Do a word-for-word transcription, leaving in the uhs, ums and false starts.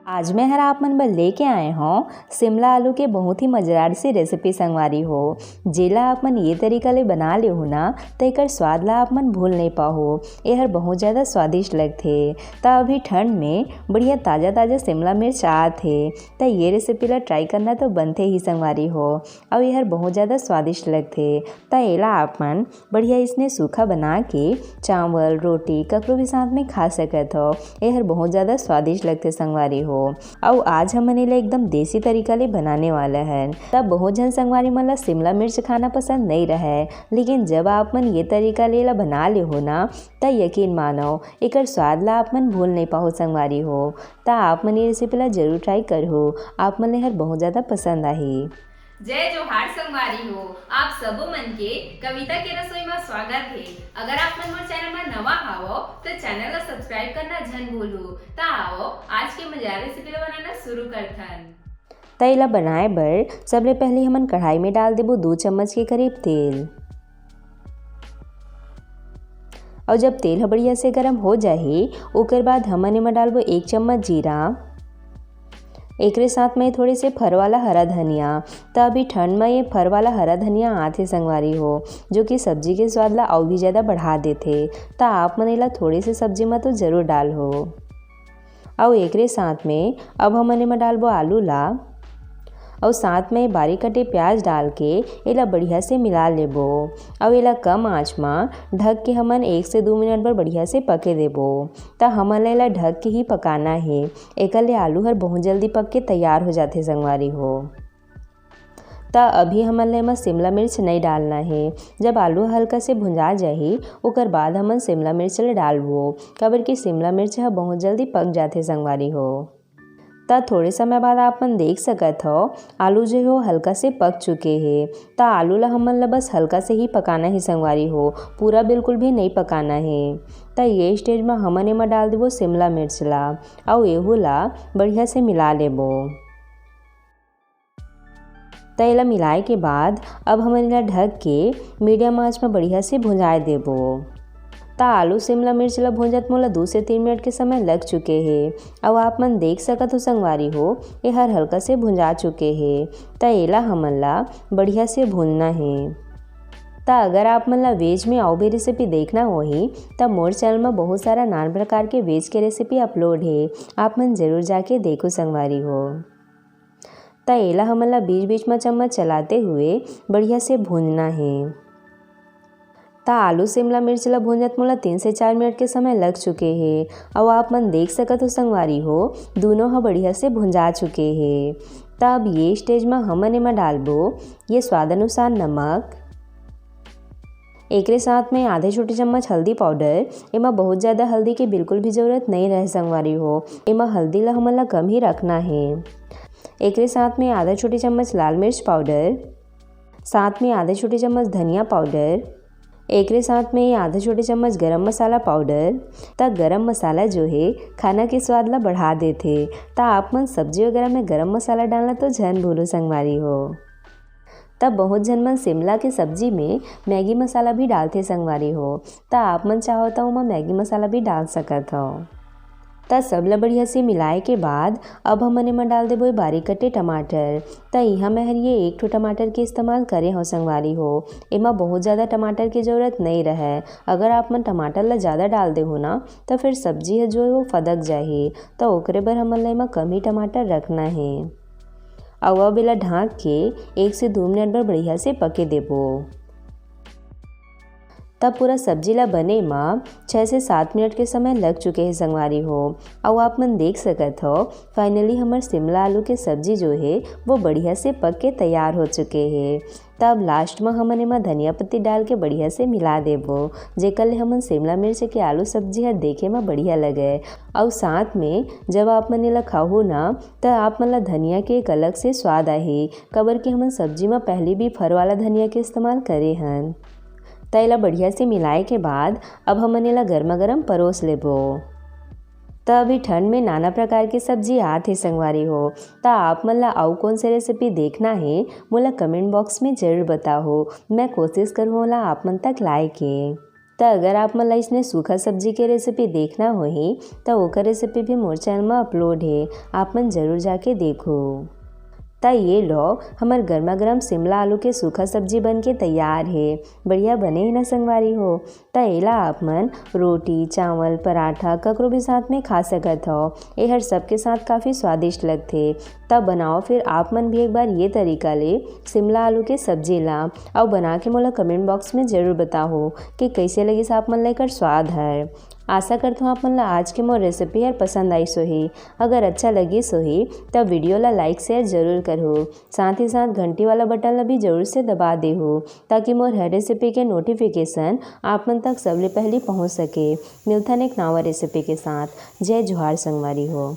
आज मैं हर आप मन बर लेके आए हौं शिमला आलू के बहुत ही मजेदार सी रेसिपी संगवारी हो, जेला आप मन ये तरीका ले बना लेहू ना, त एकर स्वाद ला आप मन भूल नहीं पाहू। एहर बहुत ज़्यादा स्वादिष्ट लगथे। त अभी ठंड में बढ़िया ताज़ा ताज़ा शिमला मिर्च आत हे, त ये रेसिपी ला ट्राई करना तो बनथे ही संगवारी हो। अउ एहर बहुत ज़्यादा स्वादिष्ट लगथे। त एला आप मन बढ़िया इसने सूखा बना के चावल, रोटी, ककरो भी साथ में खा सकत हो। एहर बहुत ज़्यादा स्वादिष्ट लगथे संगवारी हो। अउ आज हमन एला एकदम देसी तरीका ले बनाने वाला हन। त बहुत झन संगवारी मन ला शिमला मिर्च खाना पसंद नहीं रहय, लेकिन जब आप मन ये तरीका ले एला बना लेहू ना, त यकीन मानो, एकर स्वाद ला आप मन भूल नहीं पाहू संगवारी हो। त आप मन ये रेसिपी ला जरूर ट्राई करहू, आप मन ला एहर बहुत ज़्यादा पसंद आही। जय जोहार संगवारी हो, आप सबो मन के कविता के रसोई में स्वागत हे। अगर आप मन मोर चैनल में नवा हावो, तो चैनल ला सब्सक्राइब करना झन भूलहू। त आओ, आज के मजेदार रेसिपी ला बनाना शुरू करथन। त एला बनाए बर सबले पहले हमन कढ़ाई में डाल देबो दू चम्मच के करीब तेल। अउ जब तेल ह बढ़िया से गरम हो जाही, ओकर बाद हमन एमा डालबो एक चम्मच जीरा। एकरे साथ में थोड़े से फर वाला हरा धनिया। त अभी ठंड में ये फर वाला हरा धनिया आथे संगवारी हो, जो कि सब्जी के स्वाद ला अउ भी ज़्यादा बढ़ा देथे। त आप मन एला थोड़े से सब्जी में तो जरूर डालहू। अउ एकरे साथ में अब हमन एमा डालबो आलू ला, अउ साथ में बारीक कटे प्याज डाल के एला बढ़िया से मिला लेबो। अउ एला कम आंच म ढक के हमन एक से दू मिनट बर बढ़िया से पके देबो। त हमन ला एला ढक के ही पकाना हे, एकर ले आलू हर बहुत जल्दी पक के तैयार हो जाथे संगवारी हो। त अभी हमन ला एमा शिमला मिर्च नइ डालना हे। जब आलू हल्का से भुंजा जाही, ओकर बाद हमन शिमला मिर्च ला डालबो, काबर कि शिमला मिर्च ह बहुत जल्दी पक जाथे संगवारी हो। त थोड़े समय बाद आप मन देख सकत हव, आलू जो हे वो हल्का से पक चुके हे। त आलू ला हमन ला बस हल्का से ही पकाना हे संगवारी हो, पूरा बिल्कुल भी नइ पकाना हे। त ये स्टेज म हमन एमा डाल देबो शिमला मिर्च ला, अउ एहू ला बढ़िया से मिला लेबो। त एला मिलाए के बाद अब हमन एला ढक के मीडियम आंच म बढ़िया से भुंजाए देबो। त आलू शिमला मिर्च ला भूंजत मोला दू से तीन मिनट के समय लग चुके हे। अउ आप मन देख सकत हो संगवारी हो, एहर हल्का से भुंजा चुके हे। त एला हमन ला बढ़िया से भूंजना हे। त अगर आप मन ला वेज में अउ भी रेसिपी देखना होही, त मोर चैनल म बहुत सारा नान प्रकार के वेज के रेसिपी अपलोड हे, आप मन जरूर जाके देखो संगवारी हो। त एला हमन ला बीच-बीच म चम्मच चलाते हुए बढ़िया से भूंजना हे। त आलू शिमला मिर्च ला भूंजत मोला तीन से चार मिनट के समय लग चुके हे। अउ आप मन देख सकत हो संगवारी हो, दूनों ह बढ़िया से भुंजा चुके हे। त अब ये स्टेज म हमन एमा डालबो ये स्वाद अनुसार नमक, एकरे साथ में आधे छोटे चम्मच हल्दी पाउडर। एमा बहुत ज़्यादा हल्दी के बिल्कुल भी जरूरत नइ रहे संगवारी हो, एमा हल्दी ला हमन ला कम ही रखना हे। एकरे साथ में आधा छोटे चम्मच लाल मिर्च पाउडर, साथ में आधे छोटे चम्मच धनिया पाउडर, एकरे साथ में आधा छोटे चम्मच गरम मसाला पाउडर। त गरम मसाला जो हे खाना के स्वाद ला बढ़ा देथे, त आप मन सब्जी वगैरह में गरम मसाला डालना तो झन भूलो संगवारी हो। त बहुत झन मन शिमला के सब्जी में मैगी मसाला भी डालथे संगवारी हो, त आप मन चाहो त ओमा मैगी मसाला भी डाल सकत हव। त सब ल बढ़िया से मिलाए के बाद अब हमन एमा डाल देबो ये बारीक कटे टमाटर। त इहाँ मैं हर ये एक ठो टमाटर के इस्तेमाल करे हव संगवारी हो, एमा बहुत ज़्यादा टमाटर के जरूरत नइ रहय। अगर आप मन टमाटर ल ज़्यादा डाल देहू ना, त फिर सब्जी ह जो हे वो फदक जाही, त ओकरे बर हमन ल एमा कम ही टमाटर रखना हे। अउ अब एला ढाँक के एक से दू मिनट बर बढ़िया से पके देबो। तब पूरा सब्जी ला बने म छः से सात मिनट के समय लग चुके हे संगवारी हो। अउ आप मन देख सकत हो, finally हमर शिमला आलू के सब्जी जो हे वो बढ़िया से पक के तैयार हो चुके हे। तब last म हमन एमा धनिया पत्ती डाल के बढ़िया से मिला देबो, जेकर ले हमन शिमला मिर्च के आलू सब्जी ह देखे म बढ़िया लगे। अउ साथ में जब आप मन एला खाहू ना, त आप मन ला धनिया के एक अलग से स्वाद आही, काबर कि हमन सब्जी म पहली भी फर वाला धनिया के इस्तेमाल करे हन। त एला बढ़िया से मिलाए के बाद अब हमन एला गरमा गरम परोस लेबो। त अभी ठंड में नाना प्रकार के सब्जी आत हे संगवारी हो, त आप मन ला अउ कौन से रेसिपी देखना हे, मोला कमेंट बॉक्स में जरूर बताहो, मैं कोशिश करहूँ ओला आप मन तक लाए के। त अगर आप मन ला इसने सूखा सब्जी के रेसिपी देखना होही, त ओकर रेसिपी भी मोर चैनल म अपलोड हे, आप मन जरूर जाके देखो। त ये लो, हमर गर्मा गर्म शिमला आलू के सूखा सब्जी बन के तैयार हे। बढ़िया बने हे ना संगवारी हो? त एला आप मन रोटी, चावल, पराठा ककरो भी साथ में खा सकत हव। एहर सबके साथ काफ़ी स्वादिष्ट लगथे। त बनाओ फिर आप मन भी एक बार ये तरीका ले शिमला आलू के सब्जी ला, अउ बना के मोला कमेंट बॉक्स में जरूर बताओ कि कैसे लगिस आप मन ला एकर स्वाद हर। आशा करत हूँ आप मन ला आज के मोर रेसिपी हर पसंद आइस होही। अगर अच्छा लगिस होही त वीडियो ला लाइक शेयर जरूर करहु। साथ ही साथ घंटी वाला बटन ला भी जरूर से दबा देहु, ताकि मोर हर रेसिपी के नोटिफिकेशन आप मन तक सबले पहली पहुँच सके। मिलथन एक नवा रेसिपी के साथ। जय जोहार संगवारी हो।